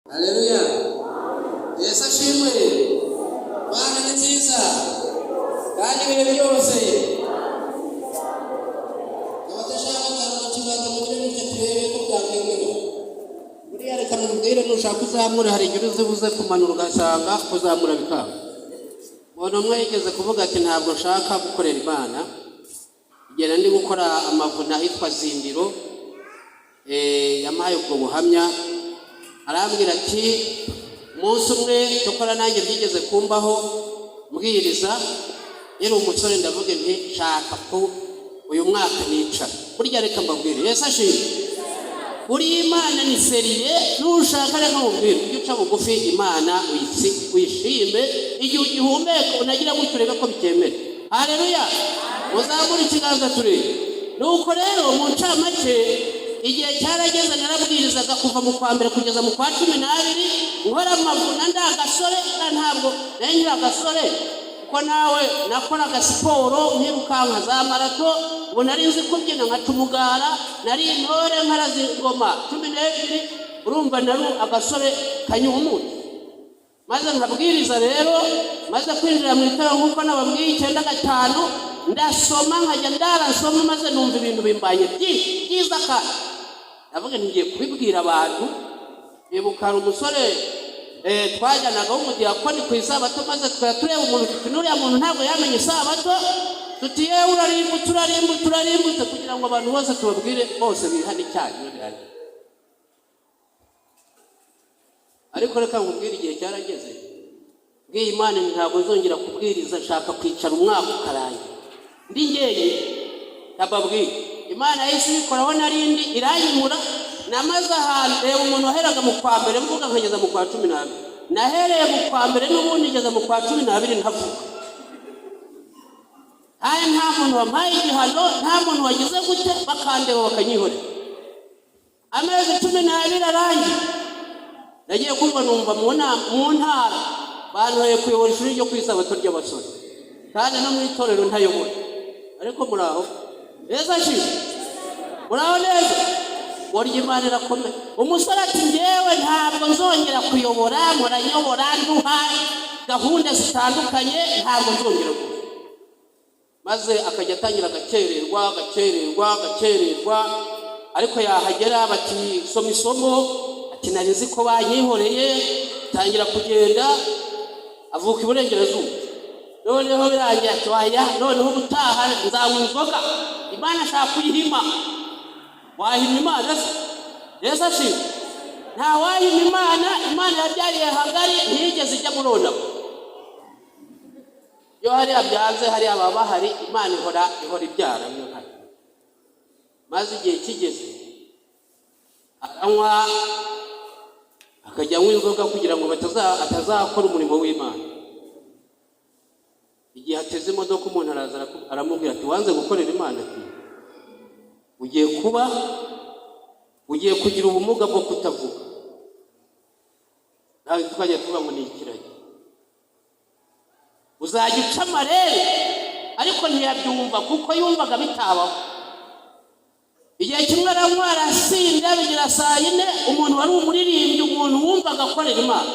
Haleluya! Yesu ashimwe! Imana ni nziza kandi ibihe byose. Abadashaka kuzamura ikiganza, mugire gutya turebe ko byakwemera. Buriya reka mubwire, nushaka uzamure, hari igihe uzi buze kumanura ugasanga kuzamura bikanga. Umuntu umwe yigeze kuvuga ati: "Ntabwo nshaka gukorera Imana." Igihe ndi gukora amavuna ahitwa Zindiro, yampaye ubwo buhamya, arambwira ati: "Umunsi umwe cyokora nanjye byigeze kumbaho, mbwiriza nkiri umusore, ndavuga nti nshaka ko uyu mwaka nicara." Burya reka mbabwire, Yesu ashimwe, buriya Imana ni sérieux. Nushaka reka mubwire, ujye uca bugufi, Imana uyishime igihe ugihumeka, unagira gutyo urebe ko bitemera. Haleluya! Muzamure ikiganza turebe. Nuko rero mu ncamake, igihe cyarageze narabwirizaga kuva mu kwa mbere kugeza mu kwa 12, nkora amavuna ndi agasore. Ntabwo nari nkiri agasore kuko nawe nakoraga siporo, nkirukanka za marathon. Ubu nari nzi kubyina nkaca umugara, nari intore, nkaraza ingoma 12. Urumva nari agasore kanyumutse, maze nkabwiriza. Rero maze kwinjira mu itorero, nk'uko nababwiye, 95, ndasoma, nkajya ndarasoma, maze numva ibintu bimbanye byinshi byiza, kandi ndavuga nti ngiye kubibwira abantu. Nibuka hari umusore twajyanaga w'umudiyakoni ku isabato, maze tukajya tureba umuntu tuti: "N'uriya muntu ntabwo yamenye isabato." Tuti: "Yewe, urarimbutse, urarimbutse, urarimbutse," kugira ngo abantu bose tubabwire bose bihane icyaha birangiye. Ariko reka nkubwire, igihe cyarageze mbwiye Imana nti: "Ntabwo nzongera kubwiriza, nshaka kwicara umwaka ukarangira ndi njyenyine." Ndababwira, Imana yahise ibikoraho, narindi iranyimura. Namaze ahantu, reba umuntu waheraga mu kwa mbere mvuga nkageza mu kwa 12. Nahereye mu kwa mbere n'ubundi ngeza mu kwa 12 ntavuga. Kandi nta muntu wampaye igihano, nta muntu wagize gute, bakandeba bakanyihorera. Amezi 12 arangiye, nagiye kumva numva mu ntara bantoye kuyobora ishuri ryo ku isabato ry'abasore, kandi no mu itorero ntayobora. Ariko muraho neza? Shimwe, muraho neza? Burya Imana irakomeye. Umusore ati: "Njyewe ntabwo nzongera kuyobora, muranyobora, nduha gahunda zitandukanye, ntabwo nzongera kuba." Maze akajya atangira agakererwa, agakererwa, agakererwa, ariko yahagera bati: "Soma isomo." Ati: "Nari nzi ko banyihoreye." Tangira kugenda, avuka iburengerazuba. Noneho birangiye ati: "Waya, noneho ubutaha nzanywa inzoga." Imana ashaka kuyihima. Wahima Imana se? Yesu ashimwe! Nta wahima Imana. Imana yabyariye Hagari, ntiyigeze ijya muri Onapo. Iyo hariya byanze, hariya baba bahari. Imana ihora ibyara niyo ntare. Maze igihe kigeze aranywa, akajya anywa inzoga kugira ngo atazakora umurimo w'Imana. Igihe ateze imodoka, umuntu araza aramubwira ati: "Wanze gukorera Imana," ati: "Ugiye kugira ubumuga bwo kutavuga." Nawe tukajya tuvuga ngo ni ikiragi, uzajya uca amarere. Ariko ntiyabyumva kuko yumvaga bitabaho. Igihe kimwe aranywa, arasinda, bigera saa 4. Umuntu wari umuririmbyi, umuntu wumvaga akorera Imana,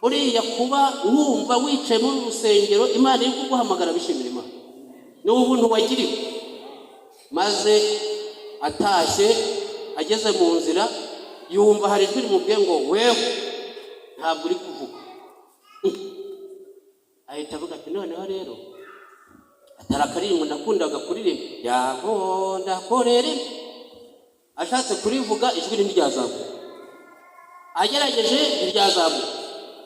buriya kuba wumva wicaye muri rusengero, Imana iri kuguhamagara, bishimira Imana, ni ubuntu wagiriwe. Maze atashye, ageze mu nzira, yumva hari ijwi rimubwiye ngo: "Wewe ntabwo uri kuvuga." Ahita avuga ati: "Noneho rero atari akaririmbo nakundaga kuririmba, yago ndakorere." Ashatse kurivuga, ijwi ntiryazamuka. Agerageje, ntiryazamuka.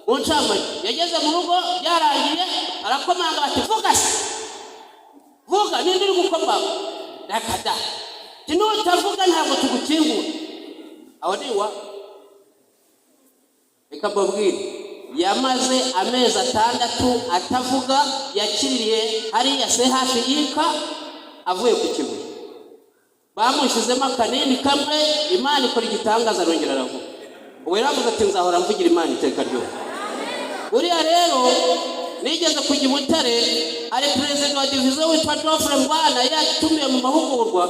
Mu ncamake, yageze mu rugo byarangiye, arakomanga, bati: "Vuga se, vuga, ninde uri gukomanga?" "Reka da." Ati: "Nutavuga ntabwo tugukingura." Aho ni iwa. Reka mbabwire, yamaze amezi 6 atavuga. Yakiririye hariya CHUK, avuye ku Kibuye, bamushyizemo akanini kamwe, Imana ikora igitangaza, arongera aravuga. Ubu yaravuze ati: "Nzahora mvugira Imana iteka ryose." Buriya rero nigeze kujya i Butare, hari perezida wa diviziyo witwa Geoffrey Mbwana, yatumiwe mu mahugurwa.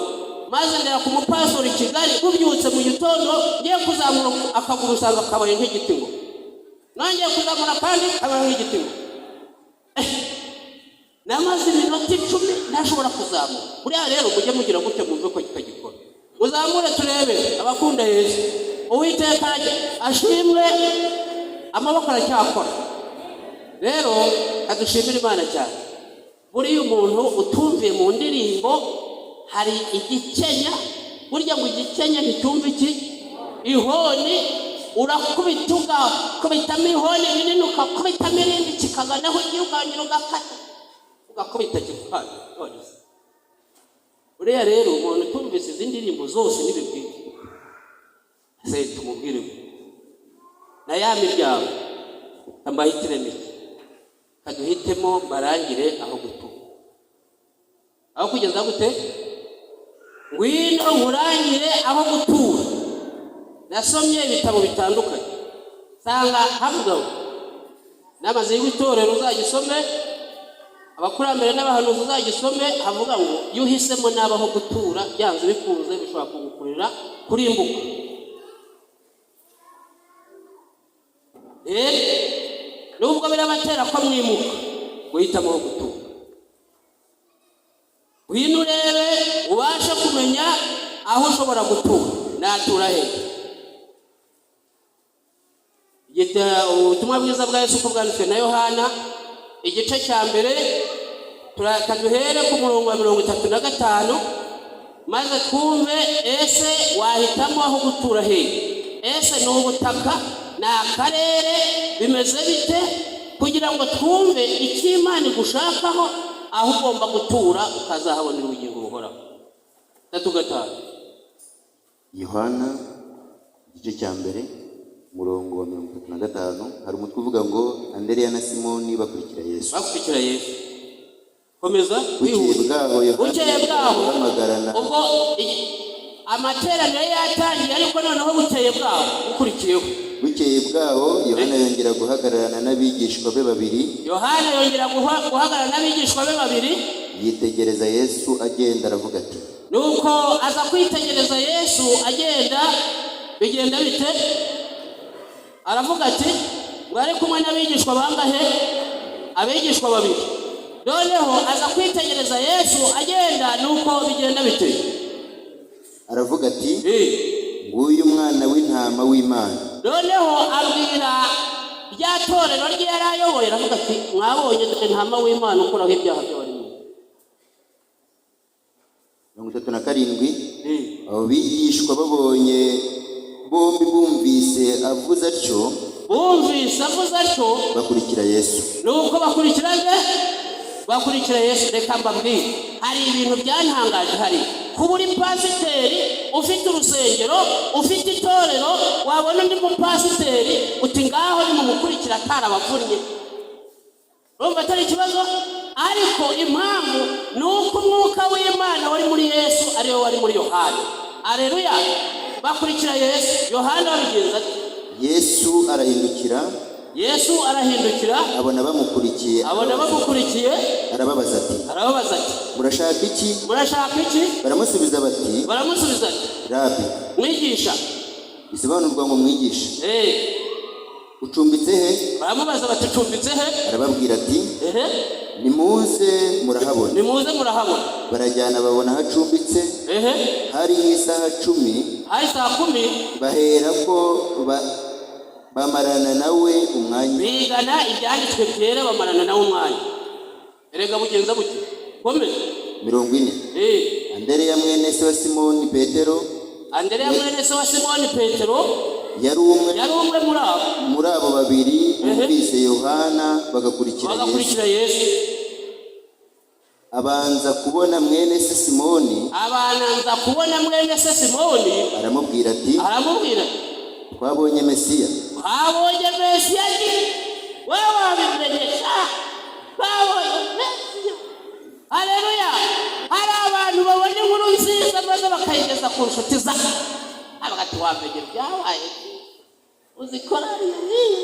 Maze ndera ku mupastori i Kigali, bubyutse mu gitondo ngiye kuzamura akaguru usanga kabaye nk'igiti, ngo nongeye kuzamura kandi kabaye nk'igiti. Ngo namaze iminota 10 ntashobora kuzamura. Buriya rero mujye mugira gutya mwumve ko kitagikora, muzamure turebe abakunda Yesu. Uwiteka ashimwe, amaboko aracyakora. Rero kadushimire Imana cyane. Buriya umuntu utumviye mu ndirimbo, hari igikenya, burya ngo igikenya nticyumva iki ihoni. Urakubita, ugakubitamo ihoni rinini, ukakubitamo irindi, kikaganaho ugiye, ukongera ugakata, ugakubita, kikana. Buriya rero umuntu utumvise izi ndirimbo zose n'ibibwire se, tumubwire ngo na ya miryango mbahitiremo iki? Kaduhitemo mbarangire aho gutura, aho kugeza gute. Ngwino nkurangire aho gutura. Nasomye ibitabo bitandukanye, nsanga havuga ngo n'amazu y'itorero uzagisome, abakurambere n'abahanuzi uzagisome, havuga ngo iyo uhisemo nabi aho gutura, byanze bikunze bishobora kugukurira kurimbuka. Rero nubwo birabatera ko mwimuka, guhitamo aho gutura, ngwino urebe ubashe kumenya aho ushobora gutura. Natura hehe? Ubutumwa bwiza bwa Yesu uko bwanditswe na Yohana, igice cya mbere, duhere ku murongo wa 35, maze twumve ese wahitamo aho gutura hehe? Ese ni ubutaka, ni akarere, bimeze bite? Kugira ngo twumve icyo Imana igushakaho, aho ugomba gutura ukazahabonera ubugingo buhoraho. 35. Yohana igice cya mbere, umurongo wa 35, hari umutwe uvuga ngo Andereya na Simoni bakurikira Yesu. Bakurikira Yesu. Komeza. Bukeye Wihuta. bwaho Yohana Bukeye bwaho. guhamagarana Ubwo amateraniro yatangiye, ariko noneho bukeye bwaho ukurikiyeho. Bukeye bwaho Yohana yongera guhagararana n'abigishwa be babiri. Yohana yongera guhagarara n'abigishwa be babiri. Yitegereza Yesu agenda, aravuga ati: Nuko aza kwitegereza Yesu agenda, bigenda bite? Aravuga ati, ngo ari kumwe n'abigishwa bangahe? Abigishwa babiri. Noneho aza kwitegereza Yesu agenda, nuko bigenda bite? Aravuga ati: "Nguyu umwana w'intama w'Imana." Noneho abwira rya torero rye yari ayoboye, aravuga ati: "Mwabonye, dore ntama w'Imana ukuraho ibyaha by'abari mu 37. Abo bigishwa babonye bombi bumvise avuze atyo, Bumvise avuze atyo, bakurikira Yesu. Nuko bakurikira nde? Bakurikira Yesu. Reka mbabwire, hari ibintu byantangaje. Hari kuba uri pasiteri, ufite urusengero, ufite itorero, wabona undi mupasiteri uti: "Ngaho nimumukurikira," atarabavunnye. Urumva atari ikibazo? Ariko impamvu ni uko umwuka w'Imana wari muri Yesu ariwe wari muri Yohana. Areruya! Bakurikira Yesu. Yohana babigenza ate? Yesu arahindukira, Yesu arahindukira, abona bamukurikiye, abona bamukurikiye, arababaza ati: Arababaza ati: "Murashaka iki?" "Murashaka iki?" Baramusubiza bati: Baramusubiza ati: "Rabi," "Mwigisha," bisobanurwa ngo mwigisha, "ucumbitse he?" Baramubaza bati: "Ucumbitse he?" Arababwira ati: Ehe. "Nimuze murahabona." "Nimuze murahabona." Barajyana, babona aho acumbitse. Ehe. Hari nk'isaha 10. Hari saa 10. Bahera ko bamarana nawe umwanya. Bigana ibyanditswe byera, bamarana nawe umwanya. Erega bugenza buke, komeza. 40. Andereya mwene se wa Simoni Petero, Andereya mwene se wa Simoni Petero, yari umwe yari umwe muri abo muri abo babiri bumvise Yohana bagakurikira Yesu. Bagakurikira Yesu. Abanza kubona mwene se Simoni, Abanza kubona mwene se Simoni, aramubwira ati: aramubwira ati: "Twabonye Mesiya." "Twabonye Mesiya." Ni wowe wabimenye sha! Twabonye Mesiya. Haleluya! Hari abantu babona inkuru nziza maze bakayigeza ku nshuti zabo, abaga ati: "Wamenye byabaye, uzi korari yariye,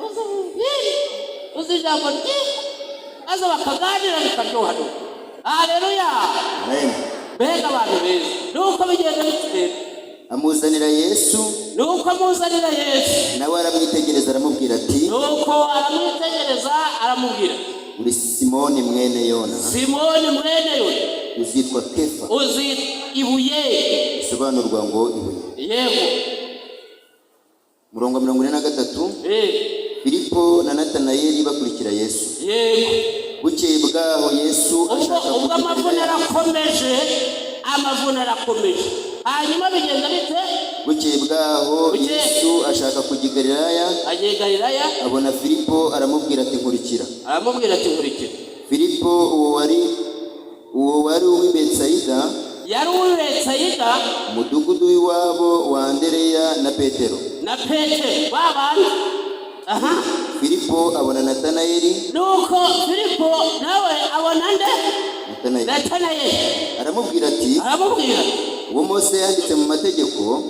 uzi ububwire, uzi ijambo ryiza," maze bakaganira bikaryoha. Nuko haleluya! Amen. Mbega abantu beza! Nuko bigenda bitera. Amuzanira Yesu. Nuko amuzanira Yesu. Nawe aramwitegereza, aramubwira ati: Nuko aramwitegereza, aramubwira: "Uri Simoni mwene Yona, "Simoni mwene Yona, uzitwa Kefa," uzitwa ibuye. Bisobanurwa ngo ibuye. Yego. Umurongo wa 43. Filipo na Natanayeli bakurikira Yesu. Bukeye bwaho Yesu Ubwo ashaka ubwo kujya i amavune Galilaya. arakomeje, amavune arakomeje. Hanyuma bigenda bite? Bukeye bwaho Yesu ashaka kujya i Galilaya. Agiye i Galilaya. Abona Filipo, aramubwira ati: "Nkurikira." Aramubwira ati: "Nkurikira." Filipo uwo wari uw'i Betsayida, Yari uw'i Betsayida, umudugudu w'iwabo wa Andereya na Petero. Na Petero, ba bandi. Aha. Filipo abona Natanayeli. Nuko Filipo nawe abona nde? Natanayeli. Natanayeli. Aramubwira ati: Aramubwira: "Uwo Mose yanditse mu mategeko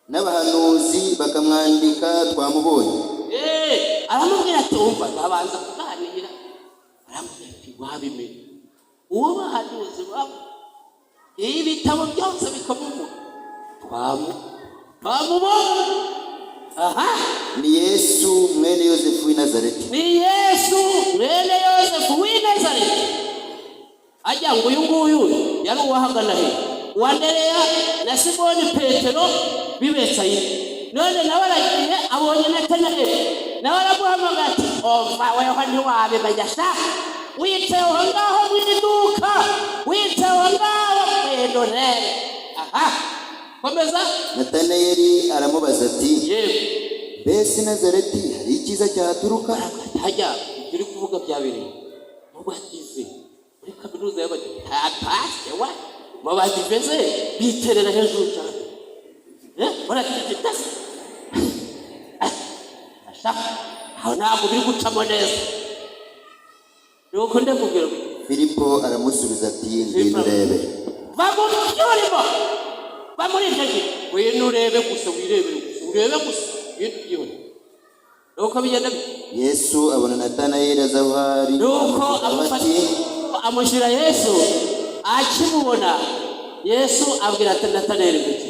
n'abahanuzi bakamwandika twamubonye." Aramubwira ati: "Wumva." Babanza kuganira, aramubwira ati: "Wabimenye, uwo bahanuzi babo, ibitabo byose bikamuvuga, twamubonye." Aha. "Ni Yesu mwene Yosefu w'i Nazareti." Ni Yesu mwene Yosefu w'i Nazareti. Ajya ngo uyu nguyu yari uwahagana he? Uwa Andereya na Simoni Petero b'i Betsayida. None nawe aragiye, abonye Natanayeli, nawe aramuhamagara ati: "Umva, weho ntiwabimenya sha, wicaye aho ngaho mu iduka, wicaye aho ngaho, ngwino urebe." Aha, komeza. Natanayeli aramubaza ati: Yego. "Mbese i Nazareti hari icyiza cyahaturuka?" Hajya ibyo uri kuvuga byabereye mu badive, muri kaminuza y'abadive. Pasite wa mu badive se biterera hejuru cyane. Baratigita se. Aho ntabwo biri gucamo neza. Nuko ndakubwira ngo Filipo aramusubiza ati: "Ngwino urebe." Va mu byo urimo, va muri ibyo gihe, ngwino urebe gusa, wirebere gusa, urebe gusa, ibintu byihuse. Nuko bigenda bite? Yesu abona Natanayeli aza aho ari, Nuko amuvugaho amufata, ati: amushyira Yesu. Akimubona Yesu, abwira Natanayeli guti: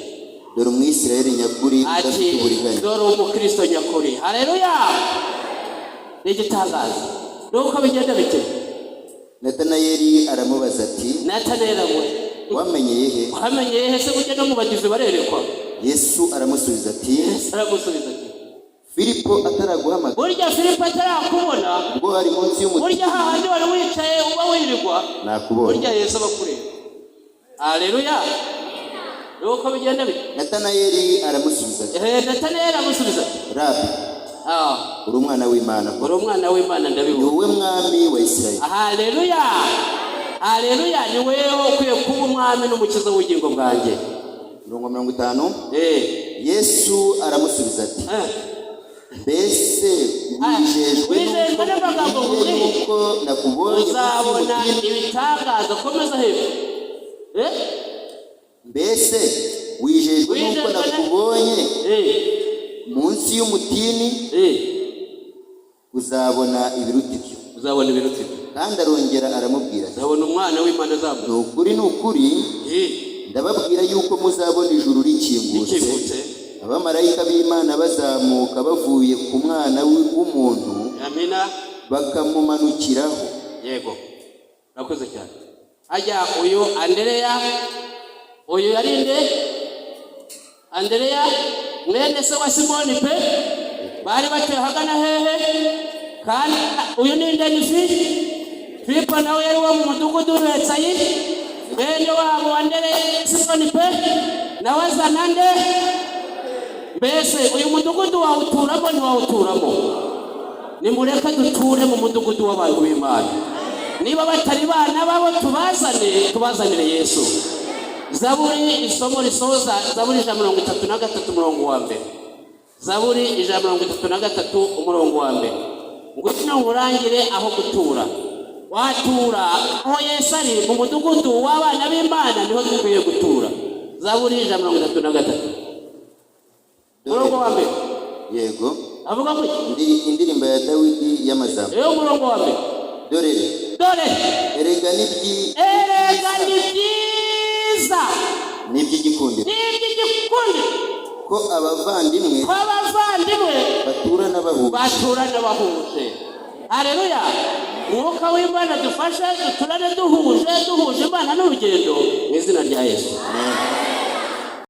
"Dore Umwisirayeli nyakuri Ati: udafite uburiganya." "Dore umukristo nyakuri." Haleluya! Ni igitangaza. Nuko bigenda bite? Natanayeli aramubaza ati: Natanayeli amubaza: "Wamenyeye he?" "Wamenyeye he se?" Burya no mu bagizi barerekwa. Yesu aramusubiza ati: Yesu aramusubiza ati: "Filipo ataraguhamagara, "Burya Filipo atarakubona, ubwo wari munsi y'umuti, burya hahandi wari wicaye uba wirirwa, nakubonye." burya Yesu aba akureba." Haleluya! Nuko bigenda bite? Natanayeli aramusubiza ati: Natanayeli aramusubiza ati: "Rabi, uri umwana w'Imana, "Uri umwana w'Imana, ni ndabibona." wowe mwami wa Isirayeli." Haleluya, haleluya! Ni wewe ukwiye kuba umwami n'umukiza w'ubugingo bwanjye. Mirongo 50. Yesu aramusubiza ati: "Mbese wijejwe Wijejwe n'amagambo n'uko nkubwiye? yuko nakubonye munsi Uzabona y'umutini?" ibitangaza. Komeza hepfo. "Mbese wijejwe n'uko Wijejwe nakubonye munsi y'umutini? Uzabona ibiruta ibyo." Uzabona ibiruta ibyo. Kandi arongera aramubwira ati: Uzabona umwana w'Imana azamuka. "Ni ukuri, ni ukuri, ndababwira yuko muzabona ijuru rikingutse, rikingutse, abamarayika b'Imana bazamuka bavuye ku Mwana w'umuntu, Amina. bakamumanukiraho." Yego, urakoze cyane. Ajya uyu Andereya, uyu yari nde? Andereya mwene se wa Simoni pe, bari batuye ahagana hehe? Kandi uyu ni nde? Ni Filipo, nawe yari wo mu mudugudu w'Ibetsayi, mwene wabo wa Andereya, Simoni pe, nawe azana nde? Mbese uyu mudugudu wawuturamo, ntiwawuturamo? Nimureke duture mu mudugudu w'abantu b'Imana. Niba batari bana babo, tubazane, tubazanire Yesu. Zaburi, isomo risoza, Zaburi 133 umurongo wa mbere. Zaburi 133 umurongo wa mbere: "Ngwino nkurangire aho gutura." Watura aho Yesu ari, mu mudugudu w'abana b'Imana, niho dukwiye gutura. Zaburi 133 umurongo wa mbere. Yego. Avuga ngo iki? Indirimbo ya Dawidi y'amazamu. Rero umurongo wa mbere. Dore Dore. Erega Erega ni byiza ni iby'igikundiro ni iby'igikundiro ko abavandimwe ko abavandimwe baturana bahuje. Baturana bahuje. Hareruya! Umwuka w'Imana dufashe duturane duhuje, duhuje Imana n'urugendo, mu izina rya Yesu. Amen.